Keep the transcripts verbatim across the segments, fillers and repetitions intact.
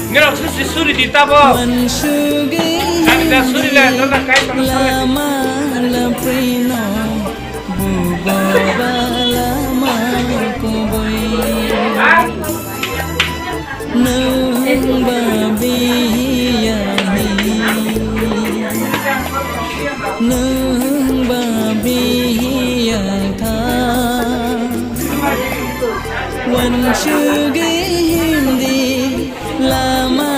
Ngerok susi suri di tabo. Kami da suri le, nona kai tong suri. Bubo balama kubui. Nwng ba biya hi. Nwng ba biya tha. Wansugwi himdi lama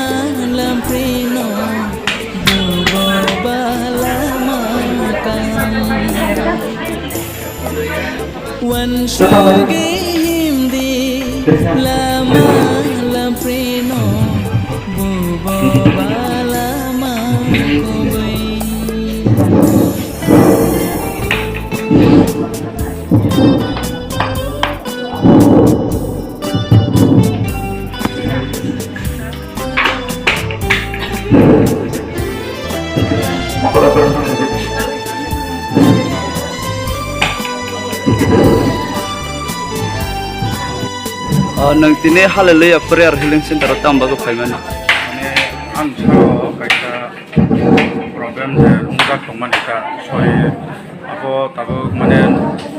lamprino. Bubo balama kaham. Wansugwi himdi lama lamprino, bubo balama kubui. O, nwng tini Hallelujah Prayer Healing Center o tamo bagwi phaimani? Mane, ang sao kaisa problem je wngjak tongmani ta, sorry. Abo tabuk mane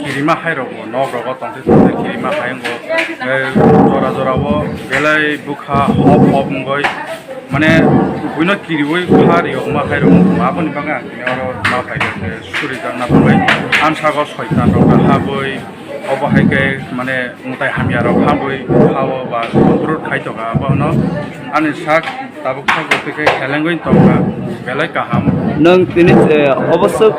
kirima hai rok bo nok rogo tongthai tongthai kirima hai wngbo. Eh, jora jora o belai bwkha hop hop wngoi mane buino kiriwi kha riyokma hai rok wngkha. Aboni bagwi ang tini oro ma phaikha je suri jakna bagwi. Ang sago soitan rok habwi obo hai khe mane mwtai hamya rok habwi khao ba control khai tonga. Abono ani sak tabuk sak twi khe helengwi tongkha belai kaham. Nwng tini je obo swk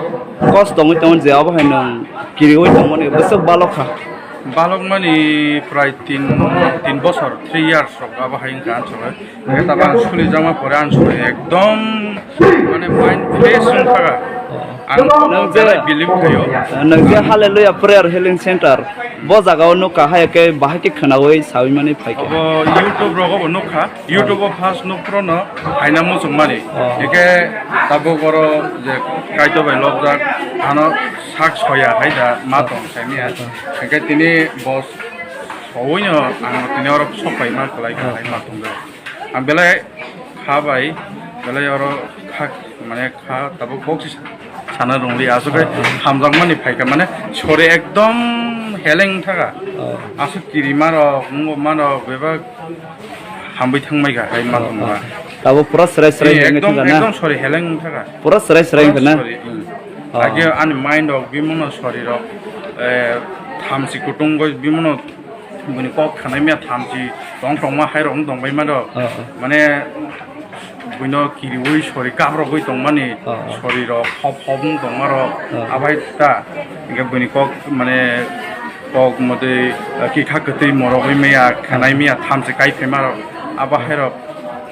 kos tongwi tongo je obo hai nwng kiriwi tongmani bwswk balok kha. Balokmani prai tin, tin bosor, three years rok abo hai wngkha ang sogwi. Tabang suli jama pore ang sogwi ekdom mane mind fresh wngkha. Ang nwng je belai believe khaio. Nwng je Hallelujah Prayer Healing Center bo jaga o nukha hai khe bahai khe khwnawi sawi mani phaikha. Abo YouTube rogo bo nukha. YouTube o first nuk phuru no haina muchung mani. Oh. Eke tabuk oro je Kaitor bai lobjak ano sak soya hai da ma tong saimia. Oh. Eke tini bo sowino ang tini oro sok pai ma kwlai kwlai ma tong. Ang belai kha bai belai oro kha mane kha tabuk box sana rwngli aswk khe hamjakmani phaikha mane sori ekdom heleng thaka. Oh. Aswk kirima rok wngbo mano bebak hambai thangmai kha hai ma tongma. Tabuk pura srai srai wngwi thangkha na? Ekdom sori heleng thaka. Pura srai srai wngkha na? Sori, hmm. Oh. Age ani mind rok bimano sori rok, eh, thamsi kutung goi bimano Buini kok khanai mia thamchi tong tongma hai rok wng tong bai mano. Oh, oh. Mane buino kiriwi sori kabrogwi tongmani. Oh, oh. Sori rok hop hop wng tongma rok. Oh. Abai ta hingke buini kok mane kok motwi, eh, kikha kwtwi morogwi maya khanai mia thamchi kai phaima rok. Abo hai rok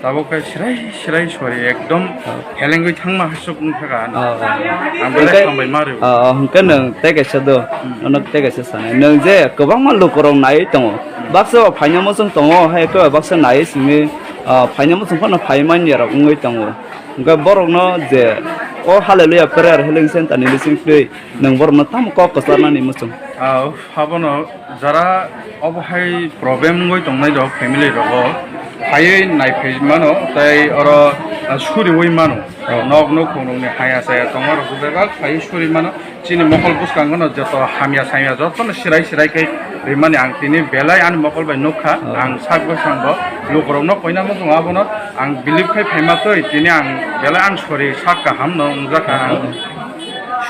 Tabuk khe srai srai sori ekdom helengwi thangma hasuk wngkha ka ano. Oh, oh. Ang belai hambai ma rw. Oh, oh, hwnkhe nwng tei kaisa do, hmm, nono tei kaisa sanai. Nwng je kwbangma lukurok naiwi tongo. Hmm. Baksa bo phaina muchung tongo, hai khe baksa naiwi simi, ah, phaina muchung phano phai manya rok wngwi tongo. Hwnkhe borokno je o Hallelujah Prayer Healing Center ni bising twi nwng borokno tamo kok kwcharnani muchung. Ah, abono Jara obo hai problem wngwi tongnai rok, family rogo phaiwi naiphai mano, tei oro, ah, suriwi mano. Oh. Nok nukhung rokni haya chaya tongma rok bebak phaiwi suri mano. Chini mokol bwskango no joto hamya samya jotono sirai sirai khe rimani ang tini belai ani mokol bai nukha. Oh. Ang sak bwskango lukurokno koina muchung abono ang believe khai phaima twi tini ang belai ang sori sak kaham no wngjakha ang. Oh.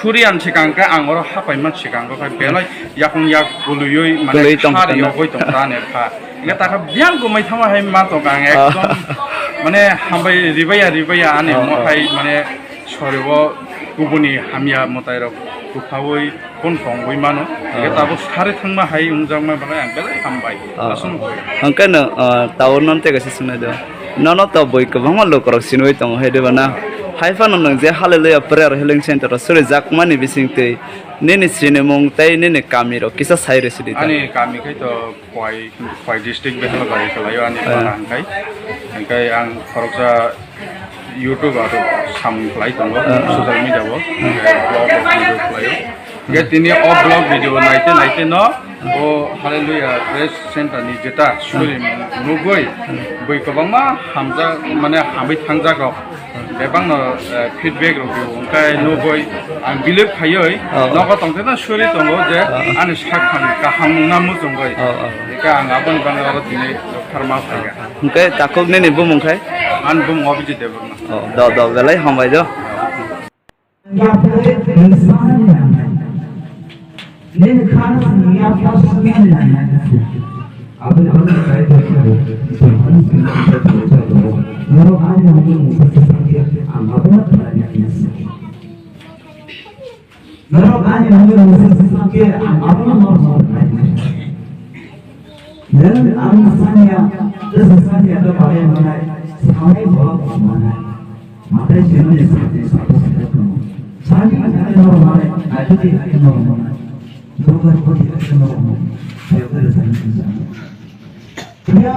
Suriyan sikang khe ang oro hapai man sikang khe belai yakung yak guluiwi mane Gului tong khari khana. Yogwi tong ta ne kha. Inga ta kha biyang gumai thama hai ma tong ang ekdom mane hambai ribaya ribaya ani mo hai mane soribo kubuni hamya mwtai rok kuphawi kun tongwi mano. Inga tabuk sari thangma hai wngjakma belai ang belai hambai. Aswk. Hwnkhe no, ah, tabuk non tei kaisa swngnai do. Nono to bui kwbangma lukurok sinwi tongo hai de bana. Hai phano nwng je Hallelujah Prayer Healing Center o surijakmani bisingtwi nini sinimung tei nini kamirok kisa sai rw sidi ta. Ani kami khai to Khwai, Khwai district Behelabari kalaio ani para hwnkhe. Hwnkhe ang khoroksa YouTube aro samung khlai tongo, ah, social media o, ah, vlog video khlaio. Hingke tini o vlog video naite naite no o Hallelujah Praise Center ni jeta suri nugui bui kwbangma hamjak, mane hamwi thangjak rok. Bebak no, eh, feedback rok rw, hingke nugui ang believe khaioi, ah, nogo tongthai no suri tongo je, ah, ani sak kaham wngna muchungui. Ah, ah. Hingke ang aboni bagwi aro tini doktor ma phaikha. Hingke takhuk nini bumung khai? Ani bumung Abhijit Debbarma. Oh, do, do, belai hambai do. Norok ani mungwi mungsa swsang khe ang abono norok norok khlai nai. Nwng ang sanya, tei swsanya khe balai manai, sanai borok manai. Matai simi ni sati sato sida tongo. Sani khe norok manai, naitoti khe norok manai. Dogar koti khe norok manai. Dogar sani khe. Phiya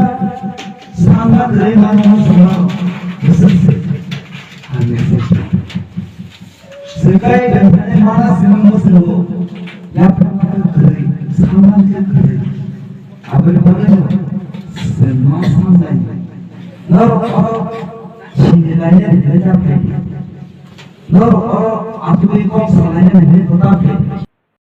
sangha kwrwi mano songno bwswk se. Hamya se. Swkai bemthani mana swrwngmo swngo. Yapha kwrwi, sangha kwrwi. Aboni bagwino chwng ma sanglai. Norok oro sini lainani hinwi ta phai. Norok oro atugwi kok salainani hinwi ta phai.